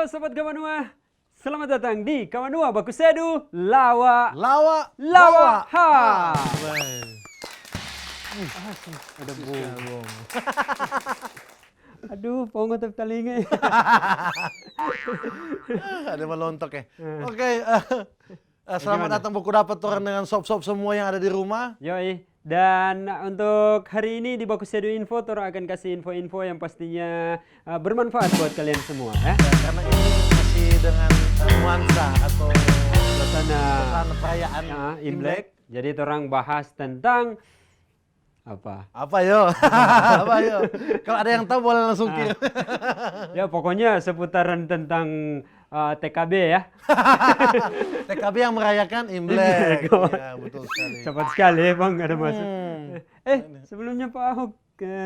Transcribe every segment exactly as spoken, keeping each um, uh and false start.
Sobat Kawanua, selamat datang di Kawanua Baku Sedu Lawa Lawa Lawa Bawa. Ha. Weh. Aduh, pongo tapi talinga. Ada melontok ya. Eh. Oke, eh, eh, selamat datang, Baku Dapa, torang dengan sob-sob semua yang ada di rumah. Yoi. Dan untuk hari ini di Baku Sedu Info, torang akan kasih info-info yang pastinya, eh, bermanfaat buat kalian semua, ya. Ya, karena ini masih dengan, eh, nuansa atau suasana, suasana perayaan, ah, Imlek. Imlek. Jadi, torang bahas tentang apa? Apa yo? Apa yo? Kalau ada yang tahu, boleh langsung kirim. Ah. Ya, pokoknya seputaran tentang, eh, T K B, ya. T K B yang merayakan Imlek. Imlek. Ya, betul sekali. Cepat sekali, ya, Bang, ada masuk. Hmm. Eh, sebelumnya Pak Ahok, eh,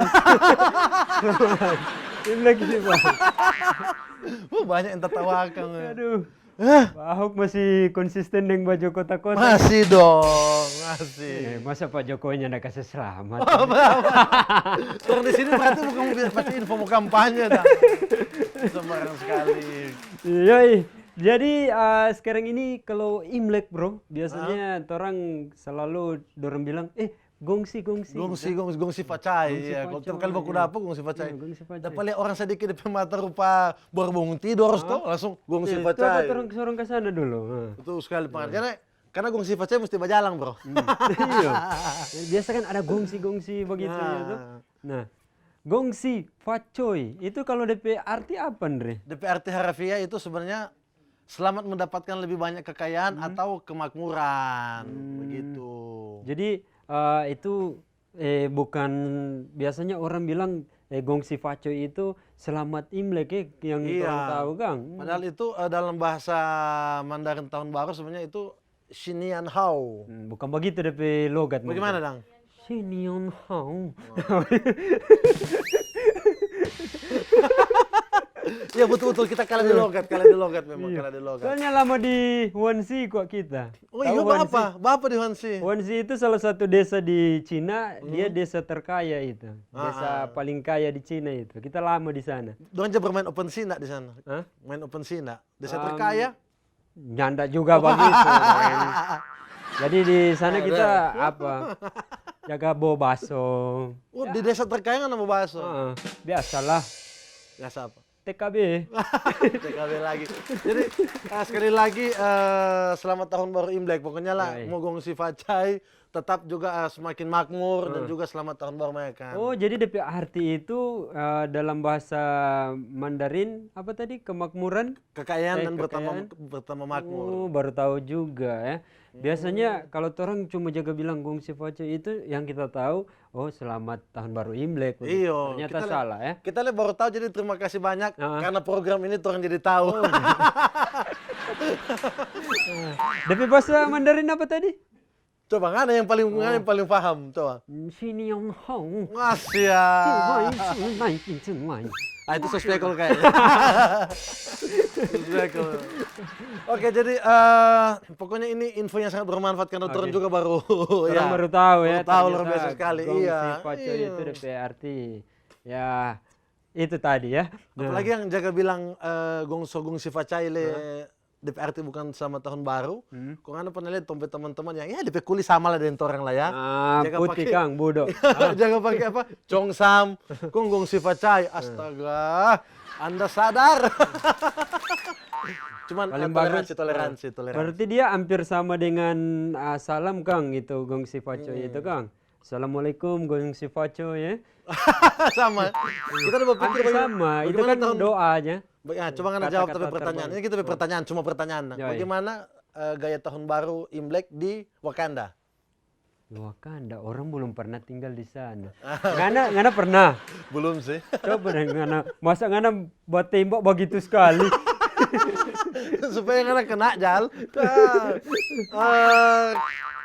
Imlek ini, Bang. Uh, banyak yang tertawakan, ya. Aduh. Hah? Pak Ahok masih konsisten deng baju kotak-kotak. Masih dong, masih. Eh, masa Pak Jokowinya nda kasih selamat? Oh, apa, apa? Orang di sini berarti bukan mau, pasti info mau kampanye, dah. Sembarang sekali. Yoi. Jadi, eh, sekarang ini kalau Imlek, Bro, biasanya torang selalu dorang bilang, "Eh, gongsi, gongsi." Gongsi, gongsi, gongsi facai. Gongsi facai. Kalau tiap kali baku dapa, gongsi facai. Iya, gongsi facai. Dapa lia orang sadiki depe mata rupa baru bangun tidor, to, langsung gongsi facai. Coba torang, torang ke sana dulu. Nah. Betul sekali, Pak. Karena, karena gongsi facai mesti bajalang, Bro. Hmm. Iya. Biasa kan ada gongsi-gongsi begitu, ya, to? Nah. Nah, gongsi facoi itu kalau depe arti apa, Ndre? Depe arti harafiah itu sebenarnya selamat mendapatkan lebih banyak kekayaan atau kemakmuran, begitu. Jadi, eh, itu, eh, bukan, biasanya orang bilang, eh, gongsi facoi itu selamat Imlek, eh, yang orang tahu, kang. Iya. Padahal itu, eh, dalam bahasa Mandarin tahun baru sebenarnya itu Sinian Hao. Hmm, bukan begitu depe logat. Bagaimana, dang? Sinian Hao. Oh. Ya, betul-betul kita kalah di logat, kalah di logat memang, kalah di logat. Soalnya lama di Huangshi kok kita. Oh iya, bapa, bapa di Huangshi. Huangshi itu salah satu desa di Cina, dia desa terkaya itu. Desa paling kaya di Cina itu. Kita lama di sana. Dong aja bermain open sina di sana. Hah? Main open sina. Desa terkaya. Nyanda juga bagitu, men. Jadi di sana kita apa, jaga bo baso. Oh, di desa terkaya ngana bo baso? Heeh, biasalah. Biasa apa? T K B. T K B lagi. Jadi, eh, sekali lagi, eh, selamat tahun baru Imlek. Pokoknya lah, mo gongsi facai, tetap juga, eh, semakin makmur dan juga selamat tahun baru, ya kan? Oh, jadi depe arti itu, eh, dalam bahasa Mandarin apa tadi? Kemakmuran? Kekayaan dan bertambah, bertambah makmur. Oh, baru tahu juga, ya. Biasanya kalau torang cuma jaga bilang gongsi facai itu yang kita tahu, oh, selamat tahun baru Imlek, begitu. Iyo, ternyata salah, ya. Kita le baru tahu, jadi terima kasih banyak karena program ini torang jadi tahu. Oh, iya. Depe bahasa Mandarin apa tadi? Coba, ngana yang paling, ngana yang paling paham, coba. Sinian Hao. Ngasih ya. Ah, itu sespekul kayaknya. Sespekul. Oke, jadi, eh, pokoknya ini info yang sangat bermanfaat karena torang juga baru, torang baru tahu, ya, baru tahu, luar biasa sekali. Iya. Gongsi facoi itu depe arti. Ya, itu tadi, ya. Nah. Apalagi yang jaga bilang, eh, gongso gongsi facai le, depe arti bukan selamat tahun baru. Kong ngana pernah lihat tong pe teman-teman yang, ya, depe kulit sama lah deng torang lah, ya. Ah, jaga putih, pake, kang, bodo. Jaga pake apa? Congsam. Kong gongsi facai. Astaga. Anda sadar. Cuman, paling, eh, toleransi, bagus, toleransi, toleransi. Berarti dia hampir sama dengan, ah, salam, kang, itu gongsi facoi itu, kang. Assalamualaikum, gongsi facoi, ya. Sama. Kita udah berpikir hampir sama. Itu kan doanya. Ba-, ya, coba ngana jawab tapi pertanyaan. Ini kita pe pertanyaan, cuma pertanyaan. Nah. Yoi. Bagaimana, eh, gaya tahun baru Imlek di Wakanda? Di Wakanda, orang belum pernah tinggal di sana. Ngana, ngana pernah? Belum sih. Coba deh ngana, masa ngana batembak bagitu sekali? Supaya ngana kena, Jal. Ah. Eh.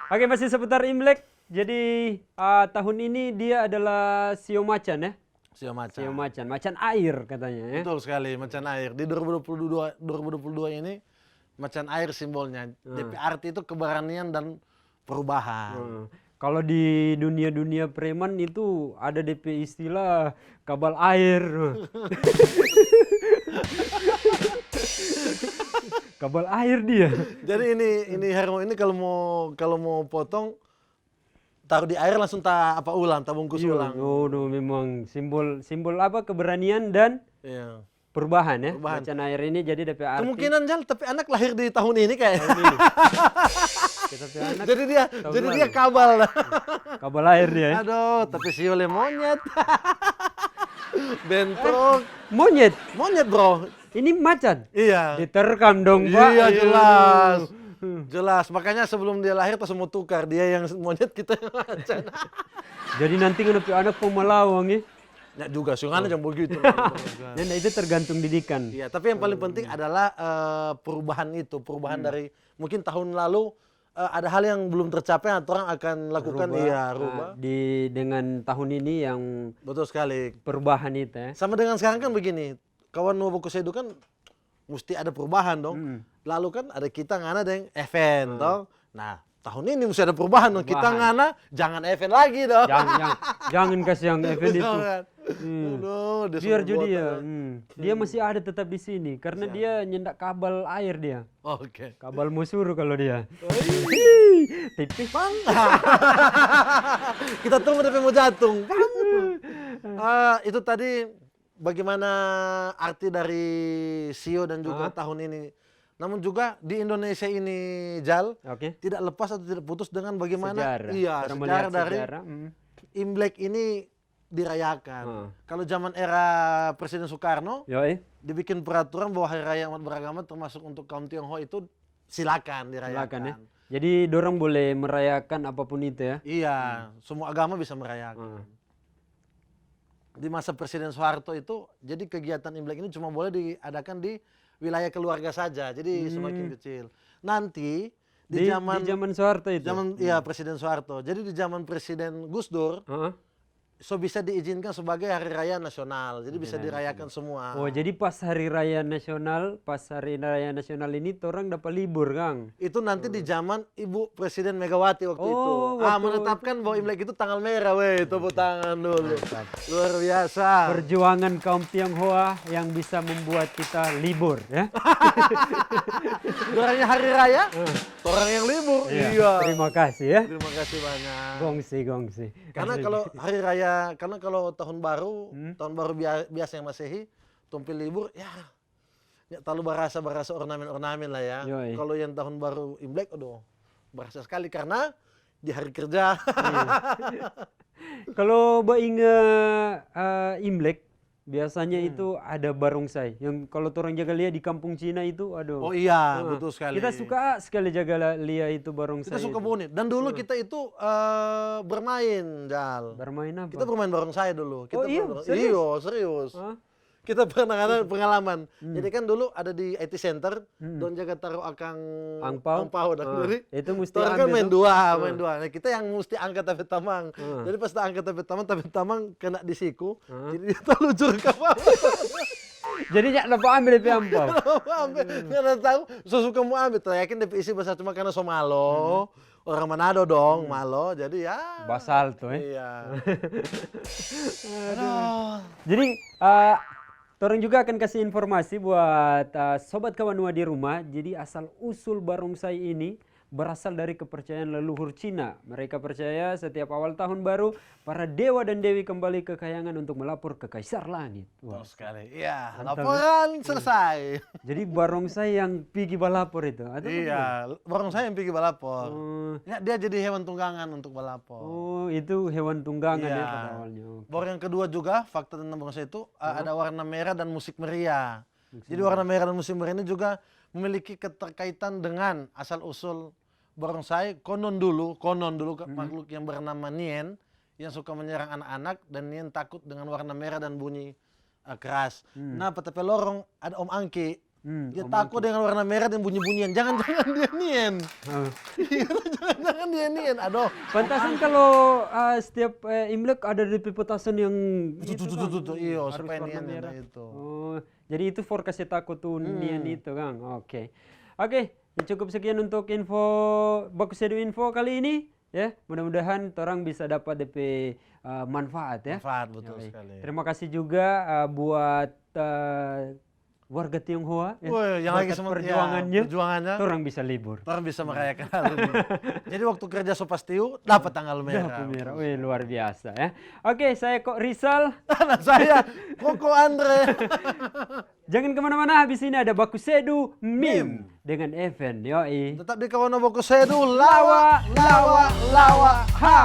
Oke, masih seputar Imlek. Jadi, ah, tahun ini dia adalah sio macan, ya? Sio macan. Sio macan, macan air katanya, ya. Betul sekali, macan air. Di dua ribu dua puluh dua, dua ribu dua puluh dua ini, macan air simbolnya. Hmm. Depe arti itu keberanian dan perubahan. Hmm. Kalau di dunia-dunia preman itu ada depe istilah kabal air. Kabal air dia. Jadi ini ini Hermo ini kalau mau kalau mau potong taruh di air langsung ta apa ulang, ta bungkus Iya, ulang. Oh, no, memang simbol simbol apa keberanian dan Iya. perubahan ya. Perubahan. Macan air ini jadi depe arti. Kemungkinan Jal, tapi anak lahir di tahun ini kayak. Kita pe anak jadi dia tahun jadi lalu. Dia kabal lah. Kabal air dia. Ya. Aduh, tapi sio le monyet. Bentrok. Monyet. Monyet, bro. Ini macan. Iya. Diterkam dong, Pak. Iya, Aduh. Jelas. Jelas. Makanya sebelum dia lahir pas mau tukar, dia yang monyet, kita yang macan. Jadi nanti ngana pe anak pemalawang ya. Ya juga, sungana jangan begitu. Dan itu tergantung didikan. Iya, tapi yang paling penting adalah eh, perubahan itu, perubahan dari mungkin tahun lalu eh, ada hal yang belum tercapai atau orang akan lakukan, iya, rubah. Nah, di dengan tahun ini yang Betul sekali. Perubahan itu ya. Sama dengan sekarang kan begini, kawan Nuo Boku Sedu kan mesti ada perubahan dong. Lalu kan ada kita ngana deng event toh. Nah, tahun ini mesti ada perubahan dong. Kita ngana jangan event lagi dong. Jangan, jangan, jangan kasih yang event itu. Jangan. Aduh, dia Biar semua jadi buat ya, aja. hmm, dia masih ada tetap di sini karena dia nyanda kabal air dia. Oke. Kabal mau suruh kalau dia. Tipis. Kita tunggu tapi mau jatuh. Ah, itu tadi bagaimana arti dari sio dan juga tahun ini. Namun juga di Indonesia ini, Jal, Oke. Tidak lepas atau tidak putus dengan bagaimana Sejarah. Iya, Cara sejarah melihat dari sejarah. Hmm. Imlek ini dirayakan. Heeh. Kalau zaman era Presiden Soekarno, Yoi. Dibikin peraturan bahwa hari raya umat beragama termasuk untuk kaum Tionghoa itu silakan dirayakan. Silakan ya. Jadi dorang boleh merayakan apapun itu ya. Iya, semua agama bisa merayakan. Hmm. Di masa Presiden Soeharto itu, jadi kegiatan Imlek ini cuma boleh diadakan di wilayah keluarga saja, jadi semakin kecil. Nanti di, Di, zaman di zaman Soeharto itu. zaman ya Presiden Soeharto. Jadi di zaman Presiden Gus Dur, Heeh. so bisa diizinkan sebagai hari raya nasional. Jadi bisa dirayakan semua. Oh, jadi pas hari raya nasional, pas hari raya nasional ini torang dapat libur, Kang. Itu nanti di zaman Ibu Presiden Megawati waktu itu. Oh, Ah, waktu menetapkan bahwa Imlek itu tanggal merah, weh, tepuk tangan dulu. Luar biasa. Perjuangan kaum Tionghoa yang bisa membuat kita libur ya. Dorangnya hari raya, orang yang libur. Iya. Terima kasih ya. Terima kasih banyak. Gongsi, gongsi. Karena kalau hari raya, karena kalau tahun baru, tahun baru bia- biasa yang Masehi, tompil libur, ya, ya terlalu barasa barasa ornamen-ornamen lah ya. Yoi. Kalau yang tahun baru Imlek, aduh, barasa sekali karena di hari kerja. Kalau bainga eh, Imlek, biasanya itu ada barongsai. Yang kalau torang jaga lia di kampung Cina itu, aduh. Oh iya, Heeh. Betul sekali. Kita suka sekali jaga la- lia itu barongsai. Kita suka Itu. Bone. Dan dulu kita itu eh, bermain, Jal. Bermain apa? Kita bermain barongsai dulu. Kita Oh, iya? bermain- Serius? Iyo, serius. Hah? Kita pernah ada pengalaman. Jadi kan dulu ada di I T Center, dong jaga taruh akang Angpau? angpau dan Ah, duri. itu mesti Torang ambil kan main tuh. dua, Ah. Main dua. Nah, kita yang mesti angkat tapi tamang. Ah. Jadi pas angkat tapi tamang, tapi tamang kena di siku. Ah. Jadi dia talujur ke bawah. Jadi ya dapat ambil depe angpau. Ambil, karena tahu, so suka mau ambil. Tak yakin depe isi besar cuma karena so malo. Orang Manado dong, malo. Jadi ya. Basal tuh eh. Iya. Jadi eh, torang juga akan kasih informasi buat eh, sobat kawan Nuo di rumah. Jadi asal usul barongsai ini berasal dari kepercayaan leluhur Cina. Mereka percaya setiap awal tahun baru, para dewa dan dewi kembali ke kahyangan untuk melapor ke Kaisar Langit. Wah. Betul sekali. Iya, laporan selesai. Jadi barongsai yang pigi balapor itu, atau Iya, barongsai yang pigi balapor. Oh, Ya, dia jadi hewan tunggangan untuk balapor. oh, itu hewan tunggangan ya Iya. pada awalnya. Oke. Baru yang kedua juga, fakta tentang barongsai itu uh, ada warna merah dan musik meriah. Jadi warna merah dan musik meriah ini juga memiliki keterkaitan dengan asal usul barongsai. Konon dulu, konon dulu ke- makhluk yang bernama Nien yang suka menyerang anak-anak dan Nien takut dengan warna merah dan bunyi uh, keras. Nah, peta pelorong ada Om Angki. Hmm, Dia takut dengan warna merah dan bunyi-bunyian. Jangan-jangan dia Nien. Ah. Jangan-jangan dia Nien. Aduh. Pantasan kalau ah, setiap eh, Imlek ada di petasan yang Tuh, tuh, tuh, tuh, tuh, tuh, iyo, harus supaya warna Nien ada merah. Itu. Oh, jadi itu forecast takut tuh nian itu kan. Oke. Oke, ya cukup sekian untuk info Baku Sedu info kali ini ya. Mudah-mudahan orang bisa dapat D P uh, manfaat ya. Manfaat betul Yoi. Sekali. Terima kasih juga uh, buat uh, warga Tionghoa, ya, Woi, yang lagi berkat semen- ya, perjuangannya, perjuangannya. Torang bisa libur. Torang bisa merayakan hari Minggu. Jadi waktu kerja so pasti, uh, dapat tanggal merah. Dapat merah. Wih, luar biasa, ya. Oke, saya Kok Rizal. Nah, saya Koko Andre. Jangan kemana-mana, habis ini ada Baku Sedu Mim dengan Evan, yoi. Tetap di Kawan Baku Sedu, lawa, lawa, lawa, ha.